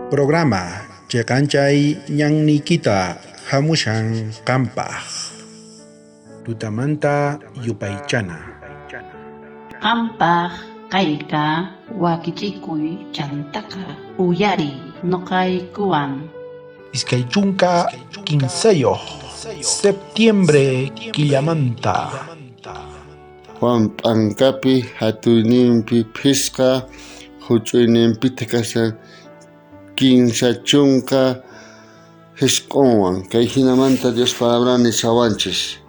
Programa cheqanchay ñanniykita hamushan qampaq. Tutamanta yupaychana. Qampaq kayqa wakichikuy chantaqa uyariy noqaykuwan. 23 septiembre killamanta. Juan p'anqapi hatuyninpi phisqa huch'uyninpitaq kashan 39wan. Kay hinamanta Dios palabra nishawanchis.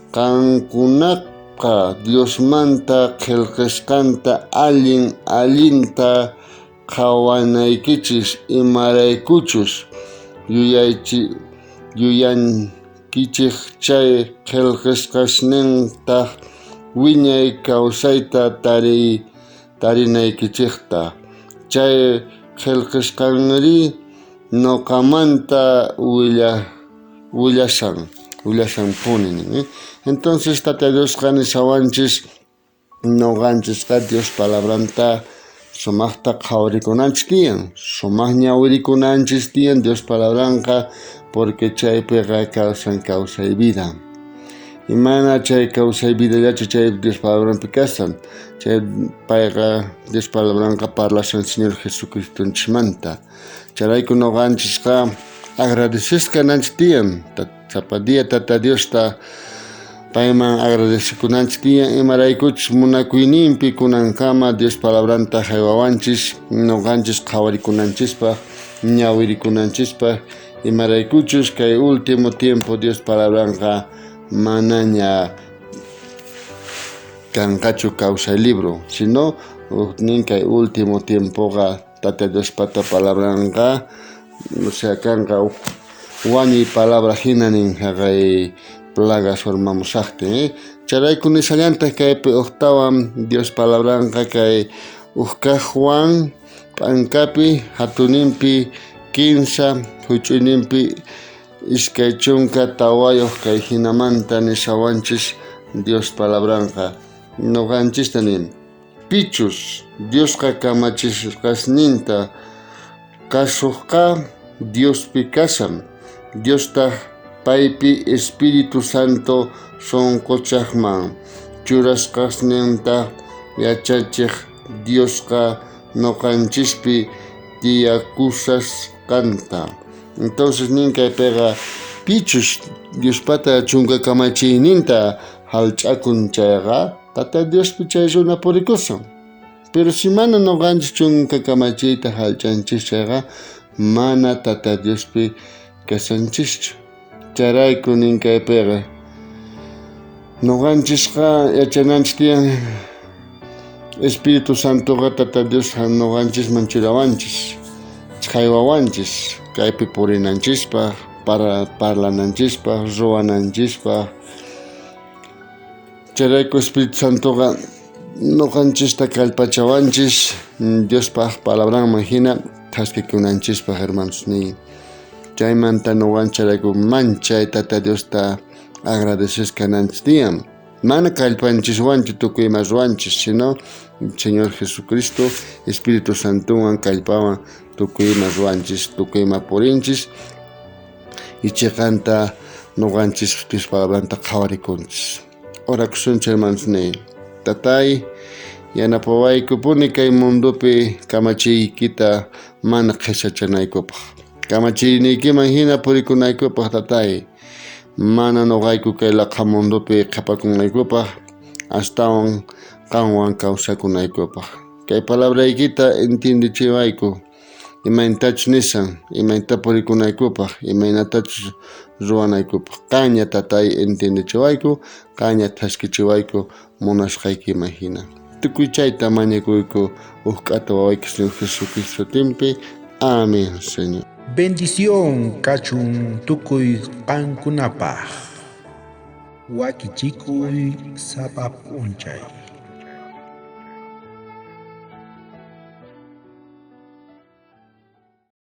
Qankunaqa Diosmanta qhelqasqanta allin allinta qhawanaykichis imaraykuchus yuyankichej chay qhelqasqasnintaq wiñay kawsayta tarinaykichejta. Chay qhelqasqanrí noqamanta willashanpuni nin. Entonces Tata Diosqa nishawanchis noqanchisqa Dios palabranta sumaqta qhawarikunanchis tiyan, sumaq ñawirikunanchis tiyan Dios palabranqa, porque chaypiqa kawsan kawsay vida. Y mana chay kawsay vidallachu chay Dios palabranpi kasan, chay payqa Dios palabranqa parlashan Señor Jesucristonchismanta. Chayrayku noqanchisqa agradecesqa kananchis tiyan, sapa día Tata Diosta payman agradecekunanchis tiyan, imaraykuchus munakuyninpi kunankama Dios palabranta haywawanchis, noqanchis qhawarikunanchispaj, ñawirikunanchispaj, imaraykuchus kay último tiempo Dios palabranqa manaña kanqachu kawsay libro, sino nin kay último tiempoqa Tata Diospata palabranqa, o sea, kanqa wañuy palabra hina nin jaqay plagas urmamushaqtin. Chayrayku nishallantaq kaypi ujtawan Dios palabranqa kay ujkaq Juan p'ankapi hatuninpi 15 huch'uyninpi 24 kay hinamanta nishawanchis Dios palabranqa noqanchista nin. Pichus Diosqa kamachisqasninta kasuqqa Diospi kashan, Diostaq paypi Espíritu Santo sonqochajman churasqasninta yachachiq Diosqa noqanchispi tiyakushasqanta. Entonces nin kaypiqa pichus Diospata chunka kamachiyninta hallch'akun chayqa Tata Diospi chay runa purikusun. Pero si mana noqanchis chunka kamachiyta hallch'anchis chayqa mana Tata Diospi kashanchischu. Chayrayku nin kaypiqa noqanchisqa yachananchis tiyan Espíritu Santoqa Tata Dios noqanchisman churawanchis, chhaywawanchis kaypi purinanchispaj, parlananchispaj, ruwananchispaj. Chayrayku Espíritu Santoqa noqanchista kallpachawanchis Diospaj palabranman hina thaskikunanchispaj, hermanos niy. Chaymanta noqanchis manchay Tata Diosta agradecesqa kananchis tiyan. Mana kallpanchiswanchu tukuy ima ruwanchis, sino Señor Jesucristo, Espíritu Santowan kallpawan tukuy ima ruwanchis, tukuy ima purinchis y chiqanta noqanchis Dios palabranta qhawarikunchis. Orakusunchis, hermanos niy. Tatay, yanapawaykupuni kay mundopi kamachiykita mana qhisachanaykupaj. Kamachiyniykiman hina purikunaykupaj, tatay. Mana noqayku kay laqha mundopi qhapakunaykupaj, astawan qanwan kawsakunaykupaj. Kay palabraykita entiendechiwayku. Imaynatachus nisan, imaynata purikunaykupaj, imaynatachus ruwanaykupaj. Qaña tatay entiendechiwayku, qaña thaskichiwayku munasqaykiman hina. Tukuy chayta mañakuyku uj k'ata wawayki Señor Jesucristo sutinpi. Amén, Señor. Bendición kachun tukuy qankunapaj. Wakichikuy sapa p'unchay.